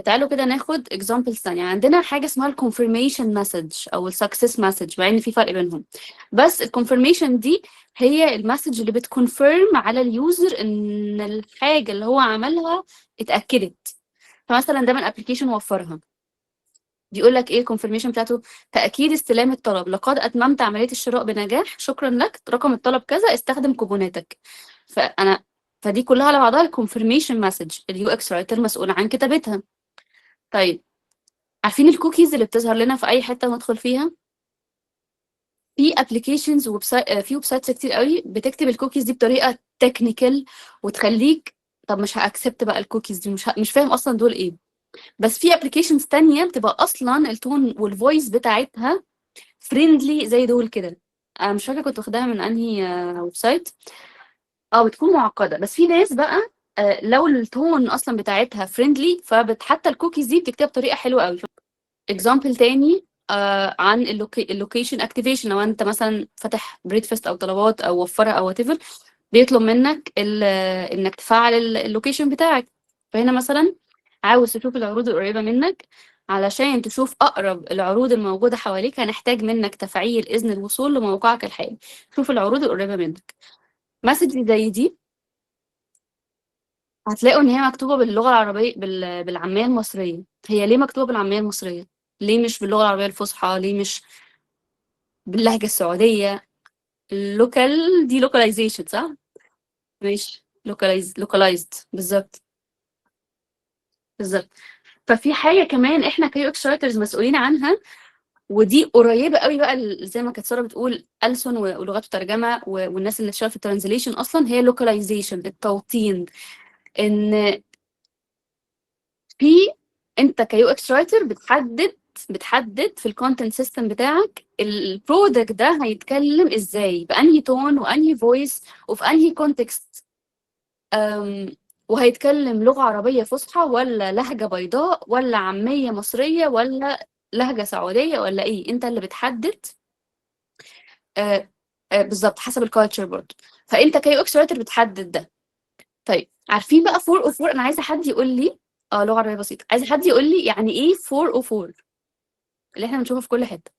تعالوا كده ناخد examples ثانية. عندنا حاجة اسمها ال confirmation message أو ال success message، مع إن في فرق بينهم، بس ال confirmation دي هي ال message اللي بت confirm على ال user إن الحاجة اللي هو عملها اتأكدت. فمثلا ده من application وفرها، بيقول لك ايه ال confirmation بتاعته؟ تأكيد استلام الطلب، لقد أتممت عملية الشراء بنجاح، شكرا لك، رقم الطلب كذا، استخدم كوبوناتك. فدي كلها على بعضها ال confirmation message، ال UX writer مسؤول عن كتابتها. طيب، عارفين الكوكيز اللي بتظهر لنا في اي حتة ندخل فيها؟ في applications، في websites كتير قوي بتكتب الكوكيز دي بطريقة technical وتخليك طب مش ه accept بقى الكوكيز دي، مش فاهم اصلا دول ايه. بس في applications تانية بتبقى اصلا ال tone وال voice بتاعتها friendly زي دول كده. انا مش فاكره كنت واخداها من انهي website. بتكون معقده، بس في ناس بقى لو ال tone اصلا بتاعتها friendly فحتى الكوكيز دي بتكتبها بطريقة حلوة قوي. example تاني عن ال location activation، لو انت مثلا فاتح Breadfast او طلبات او وفرها او whatever، بيطلب منك انك تفعل ال location بتاعك. فهنا مثلا عاوز تشوف العروض القريبة منك، علشان تشوف أقرب العروض الموجودة حواليك هنحتاج منك تفعيل إذن الوصول لموقعك الحالي، شوف العروض القريبة منك. message زي دي هتلاقوا إن هي مكتوبة باللغة العربية، بالعامية المصرية. هي ليه مكتوبة بالعامية المصرية؟ ليه مش باللغة العربية الفصحى؟ ليه مش باللهجة السعودية؟ ال local دي localization، صح؟ ماشي، localized، بالظبط بالظبط. ففي حاجة كمان احنا ك UX writers مسؤولين عنها، ودي قريبه قوي بقى زي ما كانت ساره بتقول ألسن ولغات الترجمة والناس اللي شغالة في ال translation اصلا، هي localization، التوطين. ان في انت ك UX writer بتحدد في ال content system بتاعك ال product ده هيتكلم ازاي، بانهي tone وانهي voice وفي انهي context، وهيتكلم لغة عربية فصحى ولا لهجة بيضاء ولا عامية مصرية ولا لهجة سعودية ولا ايه. انت اللي بتحدد. بالظبط، حسب ال culture برضه. فانت ك UX writer بتحدد ده. طيب، عارفين بقى 404؟ انا عايزه حد يقول لي، لغة عربية بسيطه، عايزه حد يقول لي يعني ايه 404 اللي احنا بنشوفه في كل حته؟